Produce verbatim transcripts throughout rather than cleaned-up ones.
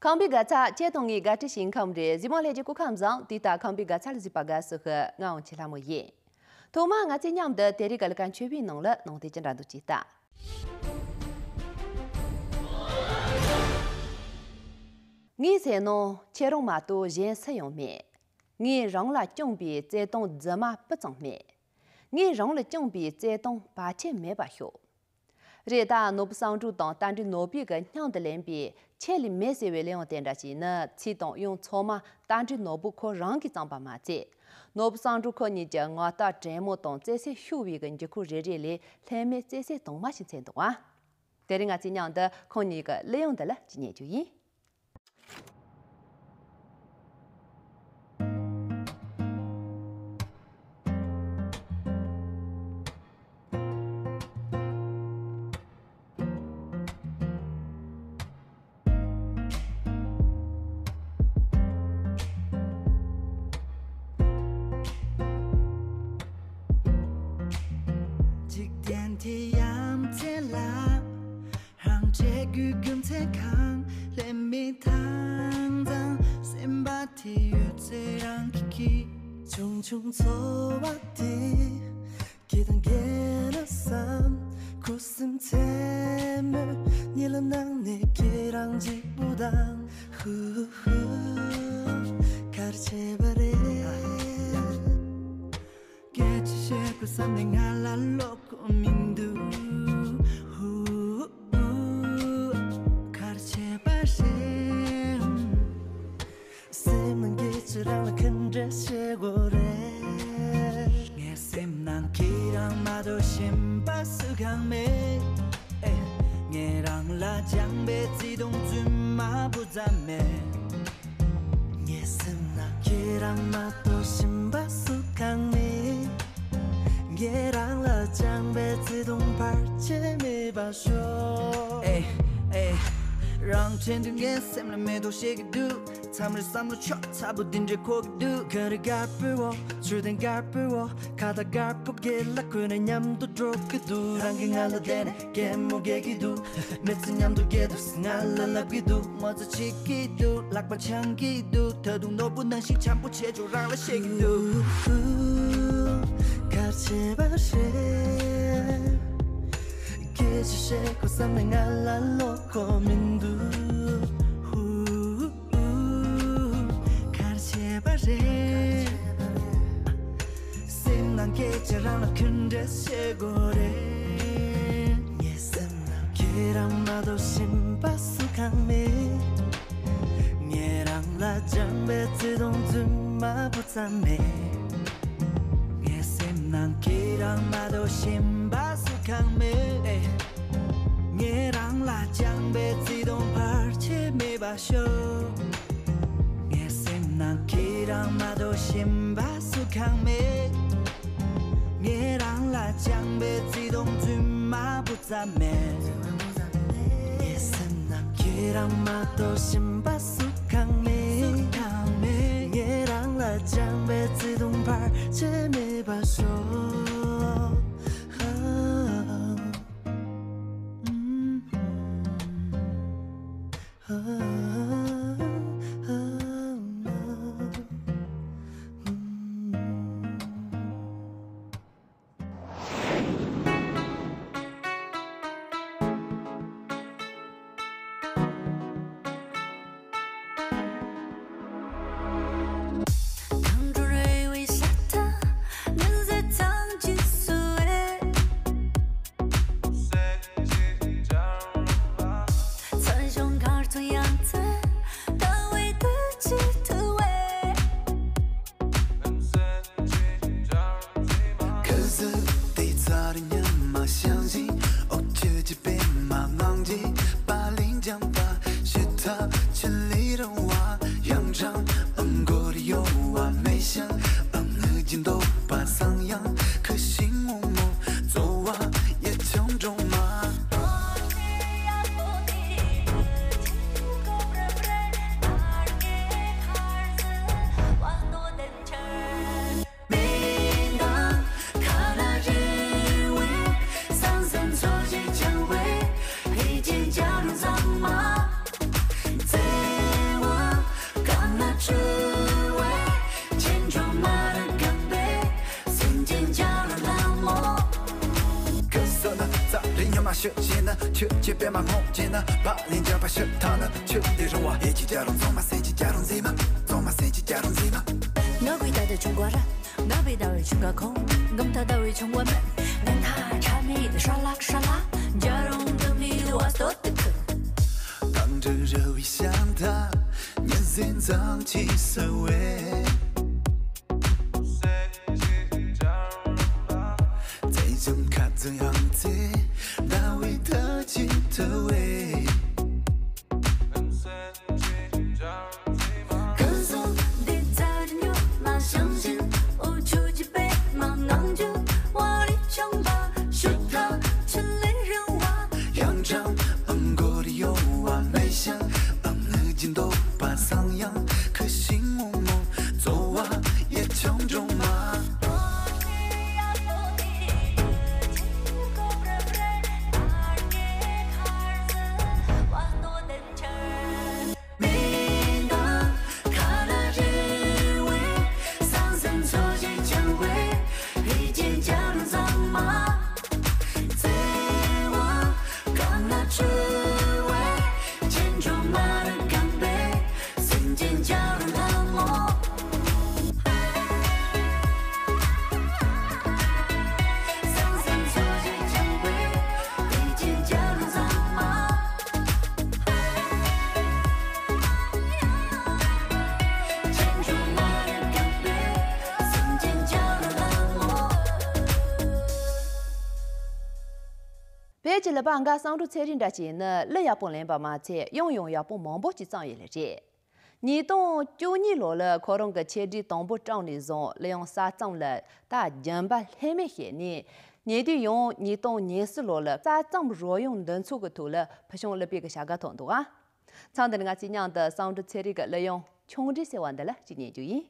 ཁམས་པའི་དགའ་ཚལ་ཁྱེད་དང་ངའི་དགའ་སྤྲོའི་ཞིང་ཁམས་རེད། གཟིགས་མོ་ལྷན་རྒྱས་སྐུ་ཁམས་བཟང་། དེ་ལྟར་ཁམས་པའི་དགའ་ཚལ་གཟིགས་པར་དགའ་བསུ་ཞུ། ང་དབང་ཆེན་ལྷ་མོ་ཡིན། ཐོག་མར་ང་ཚོས་མཉམ་དུ་དེ་རིང་གི་ཀླད་ཀོར་མཆོད་པའི་ནང་ལ་ནང་དོན་ཅི་འདྲ་འདུག་ཅིག་ལྟ། ངའི་སེམས་ནང་ཁྱེད་རང་མ་གཏོགས་གཞན་སུ་ཡང་མེད། ངས་རང་ལ་བསྐྱངས་པའི་བརྩེ་དུང་རྫུན་མ་སྤུ་ཙམ་མེད། ངས་རང་ལ་བསྐྱངས་པའི་བརྩེ་དུང་བར་ཆད་མེད་པར་ཤོག་རེད། ད་ནོར་བུ་བསམ་གྲུབ་དང་རྟ་མགྲིན་ནོར་བུས་ཀྱིས་སྙིང་དུ་ལེན་པའི་ཆད་ལུས་མེད་ཟེར་བའི་གླུ་དབྱངས་དེ་འདྲ་ཞིག་ནི་ཚིག་དང་དབྱངས་ཚང་མ་རྟ་མགྲིན་ནོར་བུ་ཁོ་རང་གིས་བརྩམས་པ་མ་ཚད། ནོར་བུ་བསམ་གྲུབ་ཁོ་གཉིས་ཀྱི་ངག་རྟགས་དྲོན་མོ་དང་བརྩེ་སེམས་ཤུགས་དབུས་ཀྱི་འགྱུར་ཁུག་རེ་རེ་ལས་ལྷད་མེད་བརྩེ་སེམས་དྭངས་མ་ཞིག་མཚོན་འདུག་ཨ། དེ་རིང་ང་ཚོས་མཉམ་དུ་ཁོང་གཉིས་ཀྱི་གླུ་དབྱངས་འདི་ལ་གཅིག་ཉན་རྒྱུ་ཡིན། འཇིག་རྟེན་འདིའི་ཡ་མཚན་ལ། རང་བྱས་རྒྱུ་རྒྱུ་མཚན་གང་ལས་མི་དྭངས་དྭངས་སེམས་པ་དེ་ཡོད་ཚད་རང་གིས་ཀྱིས། ཆུང་ཆུང་འཚོ་བ་དེ་སྐྱིད་དང་རྒྱལ་ན་བསམ། ཁུ་སིམ་མཚན་མོ་གཉིད་ལམ་ནང་ནས་ཁྱེད་རང་གཅིག་པུ་དང་། ཧུ་ཧུ། ག་རེ་བྱས་པ་རེད། སྐད་ཆ་བཤད་དགོས་བསམ་ནས་ང་ལ་བློ་ཁོག་མི་འདུག་ཧུ་ཧུ། ག་རེ་བྱས་པ་རེད། སེམས་ནང་སྐད་ཆ་རང་ལ་ག་འདྲ་བཤད་དགོས་རེད། ངའི་སེམས་ནང་ཁྱེད་རང་མ་གཏོགས་གཞན་པ་སུ་གང་མེད། ཨེ། ངས་རང་ལ་བཅངས་པའི་བརྩེ་དུང་རྫུན་མ་སྤུ་ཙམ་མེད། ངའི་སེམས་ན་ཁྱེད་རང་མ་གཏོགས་གཞན་པ་སུ་གང་མེད། ངས་རང་ལ་བཅངས་པའི་བརྩེ་དུང་བར་ཆད་མེད་པར་ཤོག་ཨེ་ཨེ། རང་དྲན་དུས་ངའི་སེམས་ལ་མེ་ཏོག་བཞད་ཀྱི་འདུག་མཚམས་རེ་བསམ་བློ་ཕྱོགས་ཚ་པོ་འདི་འདྲའི་འཁོར་གྱི་འདུག་གངས་རི་དཀར་པོའི་འོག་མཆོད་རྟེན་དཀར་པོའི་འོག་ཁ་བཏགས་དཀར་པོ་དགེ་ལ་གོས་ནས་མཉམ་དུ་འགྲོ་གི་འདུག་རང་གིས་ང་ལ་བལྟས་ནས་གད་མོ་བགད་ཀྱི་འདུག་མི་ཚེ་མཉམ་དུ་སྐྱེལ་དུས་ང་ལ་ལབ་ཀྱི་འདུག་ངོ་ཚ་བྱེད་ཀྱི་འདུག་ལག་པ་འཆང་གི་འདུག་ད་དུང་ནོར་བུ་ནང་བཞིན་འཆམ་པོ་བྱེད་ཆོག་རང་ལ་བཤད་ཀྱི་འདུག་ག་རེ་བྱས་པ་རེད། སྐད་ཆ་བཤད་དགོས་བསམ་ནས་ང་ལ་བློ་ཁོག་མི་འདུག་ག་རེ་བྱས་པ་རེད། སེམས་ནང་སྐད་ཆ་རང་ལ་ག་འདྲ་བཤད་དགོས་རེད། ངའི་སེམས་ནང་ཁྱེད་རང་མ་གཏོགས་གཞན་པ་སུ་གང་མེད། ངས་རང་ལ་བཅངས་པའི་བརྩེ་དུང་རྫུན་མ་སྤུ་ཙམ་མེད། ངའི་སེམས་ནང་ཁྱེད་རང་མ་གཏོགས་གཞན་པ་སུ་གང་མེད། ངས་རང་ལ་བཅངས་པའི་བརྩེ་དུང་བར་ཆད་མེད་པར་ཤོག་ངའི་སེམས་ནང་ཁྱེད་རང་མ་གཏོགས་གཞན་པ་སུ་གང་མེད། ངས་རང་ལ་བཅངས་པའི་བརྩེ་དུང་རྫུན་མ་སྤུ་ཙམ་མེད། ངའི་སེམས་ནང་ཁྱེད་རང་མ་གཏོགས་གཞན་པ་སུ་གང་མེད། ངས་རང་ལ་བཅངས་པའི་བརྩེ་དུང་བར་ཆད་མེད་པར་ཤོག་ཆུ་ཆུ་པད་མ་སྔོ་བྱས་ན་བག་ལེན་རྒྱབ་པ་ཞིག་ཐང་ན་ཆུ་དེ་རུང་བ། ཧེ་ཅི་ཅ་རུང་ཚང་མ་སེ་ཅི་ཅ་རུང་མཛེས་མ། ཚང་མ་སེ་ཅི་ཅ་རུང་མཛེས་མ། ང་གི་ད་ད་ཆུང་ག་ར། ང་བི་ད་བི་ཆུང་ག་ཁོང་། གམ་ད་ད་བི་ཆུང་བ་མེད། ནན་ཐ་ཆ་མི་དེ་ཧྲ་ལག་ཧྲ་ལག་ཇ་རུང་དུ་མི་དུ་བ་སྟོད་དུ་ཁུ། གང་དུ་ར་བི་ཤང་ཐ་ཉིན་ཟིན་ཙང་ཅི་སུ་བེ། ཚེ་ཅུང་ཁ་ཙུ་ཡང་ཚེ་ཟླ་བའི་ཐ་ཅི་ཐུ་བེ། 歌颂的在这牛马相信，哦，出去被忙忙就我的穷吧，是他千里人哇。 ཡང་ཅང་ཨང་གོ་རི་ཡོ་བ་མེ་ཤང་ཨང་ངུ་ཅིན་དོ་པ་སང་ཡང་ཁུ་ཤིང་ངོ་ངོ་ཚོ་བ་ཡེ་ཆང་འགྲོ་མ། མེ་མདའ་ཁ་ལ་རེ་བའི་ས་འཛིན་ཚོ་ཞིག་ཆང་བའི་ཧི་ཅིན་ཅང་ཚང་མ། བརྩེ་བ་གང་ལ་འཁྲུལ་བའི་ཅིན་འགྲོ་མ་ར་གང་བའི་སེམས་ཅན་ཅང་ལ་མོ། ས་འཛིན་ཚོ་ཞིག་ཆང་བའི་ཧི་ཅིན་ཅང་ཚང་མ། བོད་ཀྱི་གླུ་པ་འགའ་བསམ་འགྲུབ་ཚེ་རིང་འདྲ་ཅིག་ནི་གླུ་ཡག་པོ་ལེན་པ་མ་ཚད་དབྱངས་ཡང་ཡག་པོ་མང་པོ་ཅིག་བརྩམས་ཡོད་ལེ་རེད། ཉིས་སྟོང་བཅུ་གཉིས་ལོ་ལ་ཁོ་རང་གི་ཆེད་སྒྲིག་དང་པོ་བསྐྲངས་ནས་བཟུང་གླུ་དབྱངས་གསར་རྩོམ་ལ་ད་རྒྱུན་པ་ལྷད་མེད་བྱས་ནས། ཉེ་དུས་ཡང་ཉིས་སྟོང་ཉེར་གསུམ་ལོ་ལ་གསར་རྩོམ་རོལ་དབྱངས་འདུ་ཚོགས་ཀྱི་ཐོག་ལ་ཕུལ་བྱུང་གླུ་དཔེ་གི་བྱ་དགའ་ཐོབ་འདུག་ཨ། མཚམས་འདིར་ང་ཚོས་མཉམ་དུ་བསམ་འགྲུབ་ཚེ་རིང་གི་གླུ་དབྱངས་ཆུང་འདྲིས་ཟེར་བ་འདི་ལ་གཅིག་ཉན་རྒྱུ་ཡིན།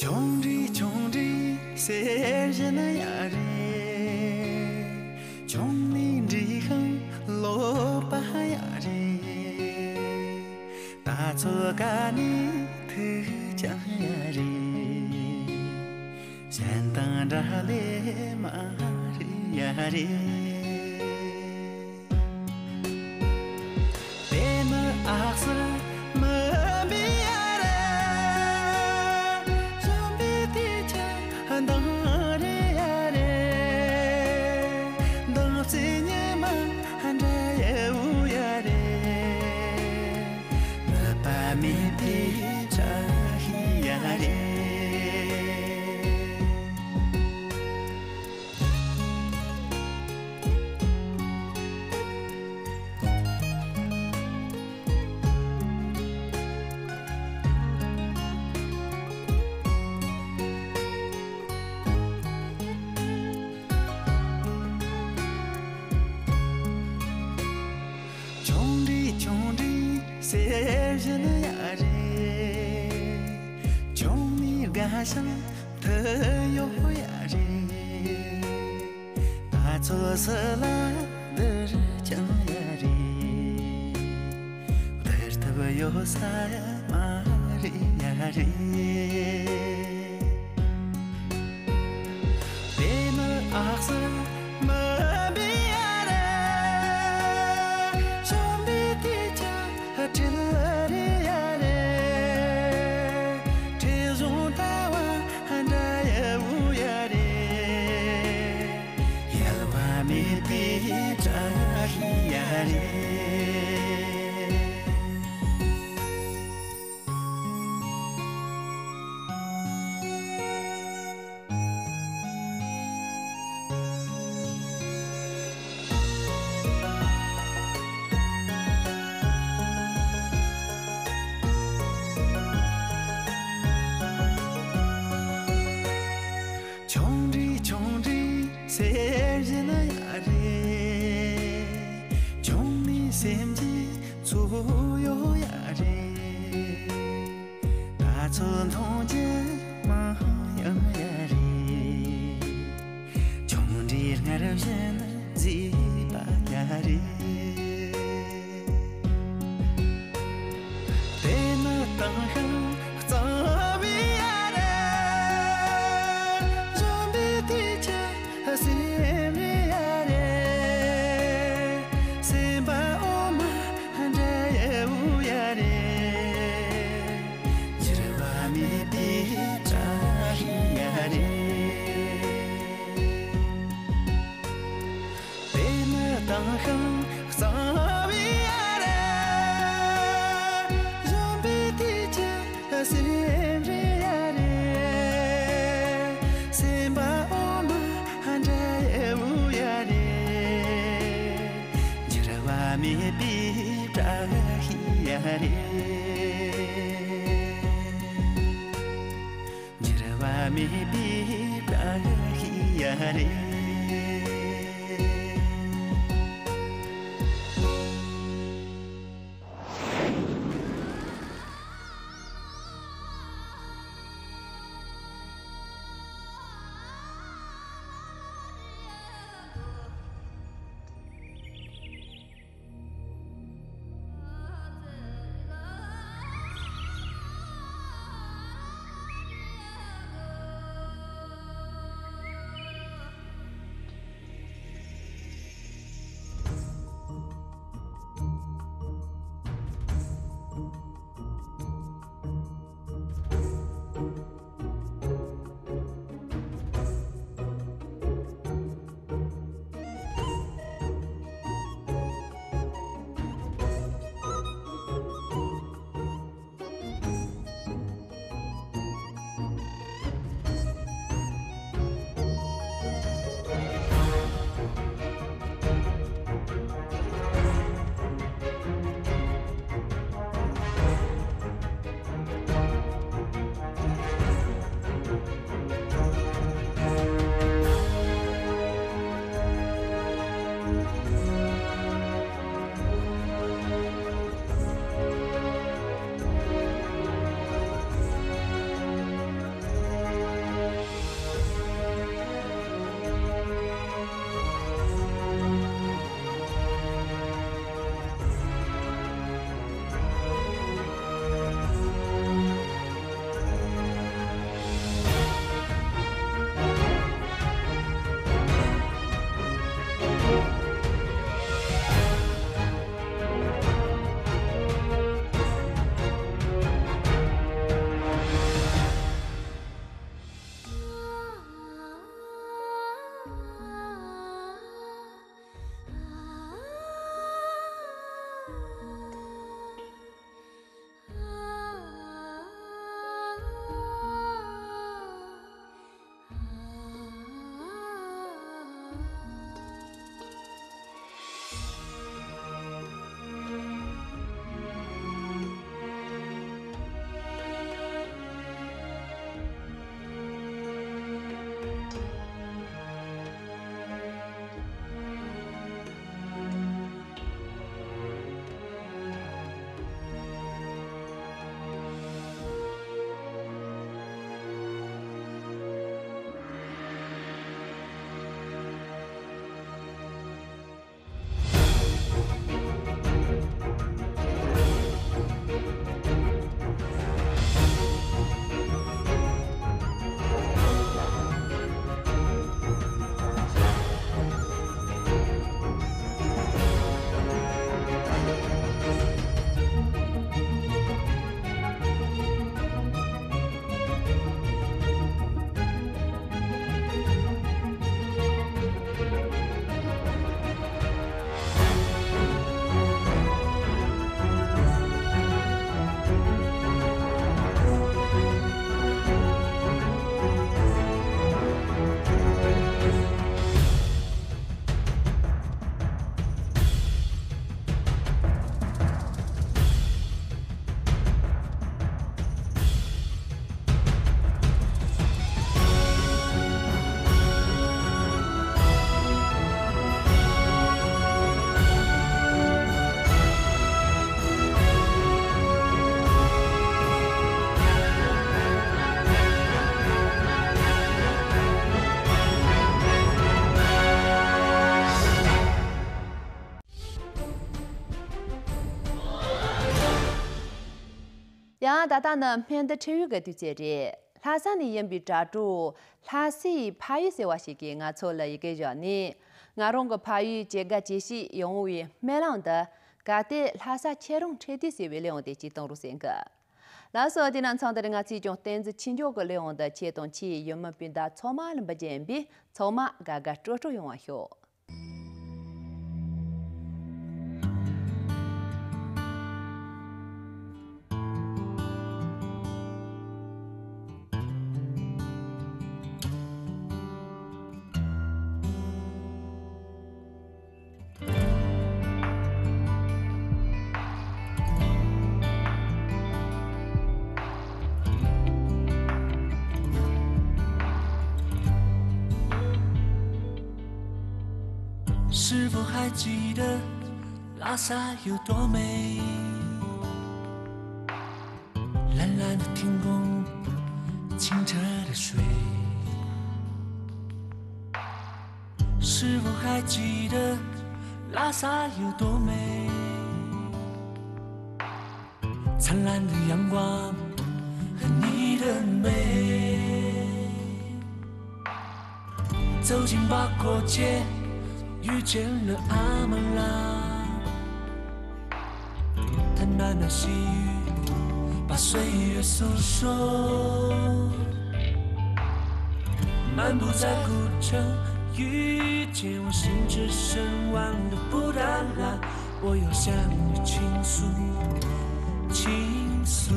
ཆུང་འདྲིས་ཆུང་འདྲིས་ཟེར་བཞིན་ཡ་རེད། ཆུང་ནས་འདྲིས་ཤིང་ལོག་པ་ཡ་རེད། ད་ཚོད་ཀ་ནས་ཐུག་ཀྱང་ཡ་རེད། གཞན་དང་འདྲ་ལེ་མ་རེད་ཡ་རེད། དེ་ནི་ཨག་སི་མི་འབི་ཡ་རེད། གཞན་པའི་དེ་ཆ་འདང་རེ་ཡ་རེད། འདང་རྩེ་ཉི་མ་འདྲ་ཡ་བུ་ཡ་རེད། ནུས་པ་མེད་པའི་བཀྲ་ཤིས་ཡ་རེད། ཆུང་འདྲིས་ཆུང་འདྲིས་ཟེར་བཞིན་ཡ་རེད། ཆུང་ནས་དགའ་ཞིང་མཐུ་ཡོད་ཡ་རེད། ད་ཚོད་སུ་ལ་འདིར་ཀྱང་ཡ་རེད། བསྡུར་ཐུབ་ཡོད་ས་མ་རེད་ཡ་རེད། དེ་ནི་ཨག་སི་མི་འབི་ཡ་རེད། གཞན་པའི་དེ་ཆ་ཁྲིད་རེ་ཡ་རེད། ཁྲིད་གཞུང་ལྟ་བ་འདྲ་ཡ་བུ་ཡ་རེད། ཡལ་བ་མེད་པའི་བཀྲ་ཤིས་ཡ་རེད། ཚོ་མཐོང་རྒྱུ་མང་ཡང་ཡ་རེད། ཆུང་འདྲིས་སྔར་བཞིན་བཟོས་པ་ཡ་རེད། དེ་ནི་དེང་ཤིང་གཙང་བའི་ཡ་རེད། གཞོན་པའི་དུས་ཀྱི་སེམས་རེད་ཡ་རེད། སེམས་པ་འོ་མ་འདྲ་ཡི་བུ་ཡ་རེད། འགྱུར་བ་མེད་པའི་བཀྲ་ཤིས་ཡ་རེད། དེ་ནི་དེང་ཤིང་གཙང་བའི་ཡ་རེད། གཞོན་པའི་དུས་ཀྱི་སེམས་རེད་ཡ་རེད། སེམས་པ་འོ་མ་འདྲ་ཡི་བུ་ཡ་རེད། འགྱུར་བ་མེད་པའི་བཀྲ་ཤིས་ཡ་རེད། འགྱུར་བ་མེད་པའི་བཀྲ་ཤིས་ཡ་རེད། ཡང་ད་ལྟ་ནི་སྨན་འདི་འཕྲེད་ཡུལ་གྱི་དུས་ཚོད་རེད། ལྷ་ས་ནས་ཡིན་པའི་དྲ་གྲོགས་ལྷ་སའི་ཕ་ཡུལ་ཟེར་བ་ཞིག་གིས་ང་ཚོ་ལ་ཡི་གེ་བཞག་ནས། ང་རང་གི་ཕ་ཡུལ་ཇེ་དགའ་ཇེ་ཞིག་ཡོང་བའི་སྨོན་ལམ་དུ། གལ་ཏེ་ལྷ་ས་ཁྱེད་རང་འཕྲད་དུས་ཟེར་བའི་གླེང་བ་དེ་གཅིག་གཏོང་རོགས་ཟེར་གི། ལགས་སོ། དེ་ན་མཚམས་འདིར་ང་ཚོས་ཀྱང་བསྟན་འཛིན་ཆོས་འབྱོར་གྱི་གླེང་བ་འདི་ཁྱེད་དང་ཁྱེད་ཡུལ་མི་སྤུན་ཟླ་ཚང་མ་ལ་འབུལ་རྒྱུ་ཡིན་པས། ཚང་མ་དགའ་དགའ་སྤྲོ་སྤྲོ་ཡོང་བ་ཤོག། 是否还记得拉萨有多美？蓝蓝的天空，清澈的水。是否还记得拉萨有多美？ 灿烂的阳光和你的美。走进八国街，遇见了阿姆拉。她喃喃细语，把岁月诉说。漫步在古城，遇见我心驰神往的布达拉。 我要向你倾诉，倾诉。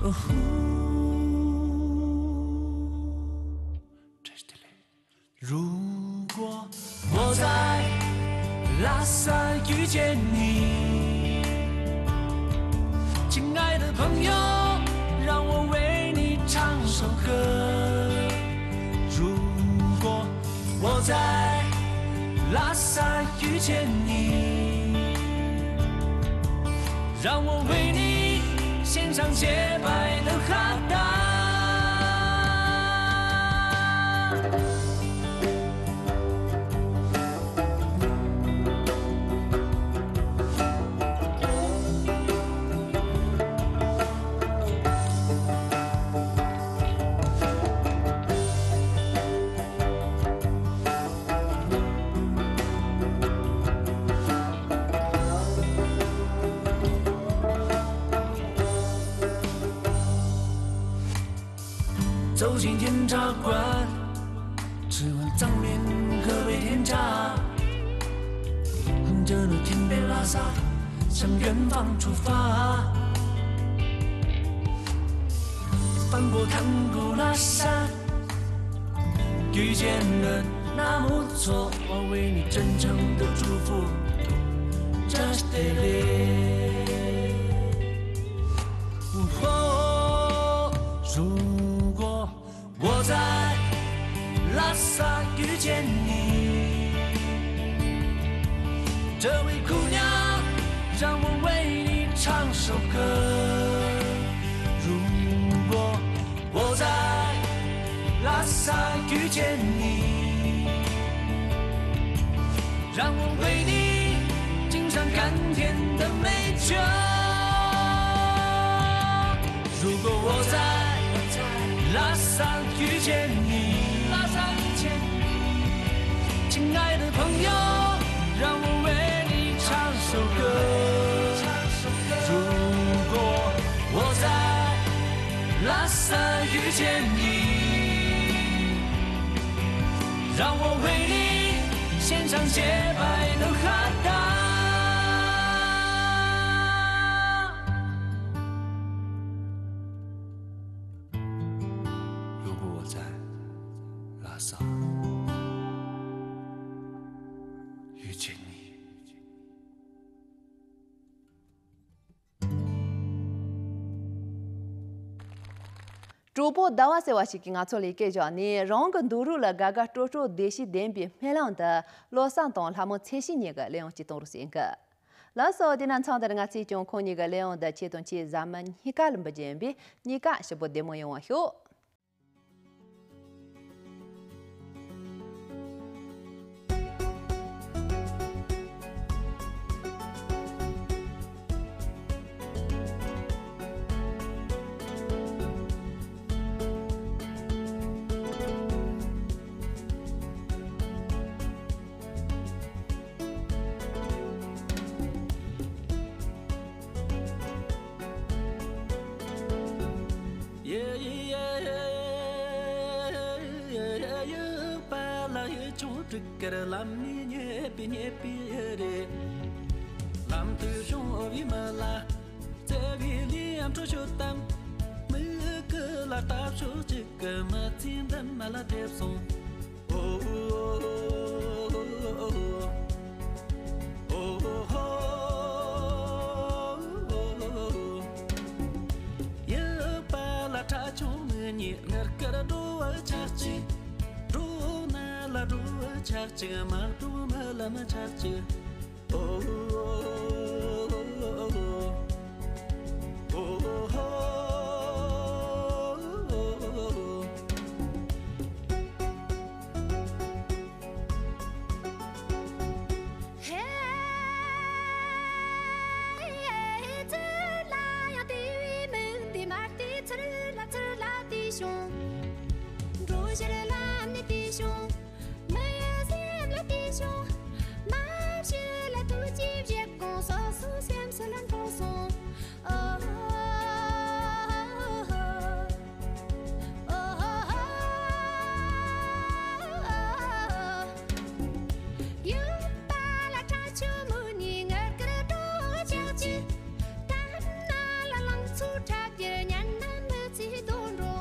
哦呼。如果我在拉萨遇见你，亲爱的朋友，让我为你唱首歌。如果 我在拉萨遇见你，让我为你献上洁白的哈达。 走进甜茶馆，吃碗藏面河北甜茶。哼着那田边拉萨，向远方出发。翻过唐古拉山，遇见了纳木错，我为你真诚的祝福。这是对的。 哦，如果我在拉萨遇见你，这位姑娘，让我为你唱首歌。如果我在拉萨遇见你，让我为你敬上甘甜的美酒。 如果我在拉萨遇见你，拉萨遇见你，亲爱的朋友，让我为你唱首歌。如果我在拉萨遇见你，让我为你献上洁白的哈达。 如果我在拉萨遇见你。 གྲོགས་པོ་ཟླ་བ་ཟེར་བ་ཞིག་གིས་ང་ཚོ་ལ་སྐད་བཞག་ནས། རང་གི་འདུག་རོགས་ལ་དགའ་དགའ་སྤྲོ་སྤྲོ་བདེ་སྐྱིད་ལྡན་པའི་སྨོན་ལམ་དུ། བློ་བཟང་དང་ལྷ་མོ་ཚེ་བརྟན་གཉིས་ཀྱི་གླེང་བ་གཅིག་གཏོང་རོགས་ཟེར་གི། ལགས་སོ། དེ་ན་མཚམས་འདིར་ང་ཚོས་ཀྱང་ཁོང་གཉིས་ཀྱི་གླེང་བ་འདི་ཁྱེད་དང་ཁྱེད་གཟའ་མིག་གཉིས་ཀ་ལ་འབུལ་རྒྱུ་ཡིན་པས། གཉིས་ཀ་ཞིབ་པོ་བདེ་མོ་ཡོང་བ་ཤོག། དཀར་ལམ་ནས་ཉེས་པའི་ཉེས་པའི་རེད། ལམ་དུ་བྱུང་བའི་མི་ལ་བརྩེ་བའི་ལུས་ཡང་འཕྲོད་ཤོད་དམ། མི་གི་ལ་ལྟ་ཕྱོགས་གཅིག་གི་མི་ཚེ་འདི་མ་ལ་འདེབས་སོང་། ཨོ་ཨོ་ཨོ་ཨོ་ཨོ། ཡུལ་པ་ལ་ཁྲ་ཆུང་མི་གཉིས་དངུལ་དཀར་འགྲོ་བའི་ཆགས་ཀྱི། འགྲོ་ན་ལ་འགྲོ་བའི་ཆགས་ཀྱི། མ་འགྲོ་མི་ལ་མི་ཆགས་ཀྱི། ཨོ་ཨོ་ཨོ་ཨོ། ཧེ། ཚུར་ལ་ཡང་དེ་བས་མི་འདི་མ་བལྟས། ཚུར་ལ་ཚུར་ལ་དེ་བྱུང་། འགྲོ་ཕྱིར་ལམ་ནས་དེ་བྱུང་། མི་ཡི་སེམས་ལ་དེ་བྱུང་། མ་ཕྱི་ལ་ཐུགས་རྗེ་བཞེད་དགོངས། སོ་སོའི་སེམས་སུ་ལན་གོང་སོང་། ཨོ། ཡུལ་པ་ལ་ཁྲ་ཆུང་མི་གཉིས་དངུལ་དཀར་འགྲོ་ཆགས་ཀྱི། དག་ན་ལ་ལང་ཚོ་འཁྲབ་རྒྱུར། ཉལ་ན་མི་ཚེ་དོན་འགྲོ།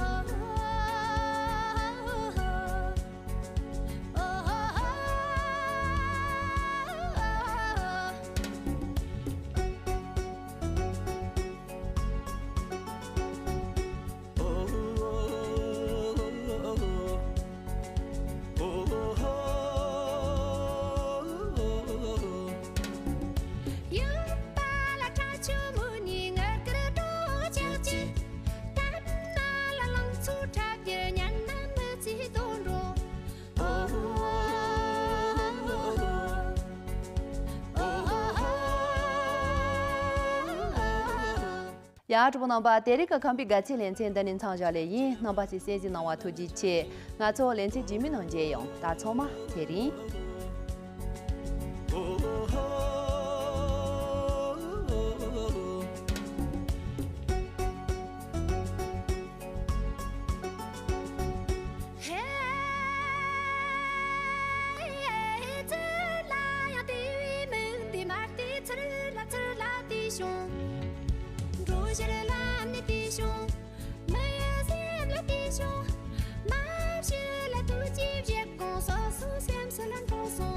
ཨོ། ཡུལ་པ་ལ་ཁྲ་ཆུང་མི་གཉིས་དངུལ་དཀར་འགྲོ་ཆགས་ཀྱི། དག་ན་ལ་ལང་ཚོ་འཁྲབ་རྒྱུར། ཉལ་ན་མི་ཚེ་དོན་འགྲོ། ཡ། གྲོགས་པོ་རྣམ་པ། དེ་རིང་གི་ཁམས་པའི་དགའ་ཚལ་ལེ་ཚན་འདི་ནས་མཚམས་བཞག་ལེ་ཡིན། རྣམ་པ་ཚོས་གསན་གཟིགས་གནང་བ་ཐུགས་རྗེ་ཆེ། ང་ཚོ་ལེ་ཚན་རྗེས་མའི་ནང་མཇལ་ཡོང་། ད་ཚང་མ་ཚེ་རིང་། ཧེ། ཚུར་ལ་ཡང་དེ་བས་མི་འདི་མ་བལྟས། ཚུར་ལ་ཚུར་ལ་དེ་བྱུང་། འགྲོ་ཕྱིར་ལམ་ནས་དེ་བྱུང་། མི་ཡི་སེམས་ལ་དེ་བྱུང་། མ་ཕྱི་ལ་ཐུགས་རྗེ་བཞེད་དགོངས། སོ་སོའི་སེམས་སུ་ལན་གོང་སོང་།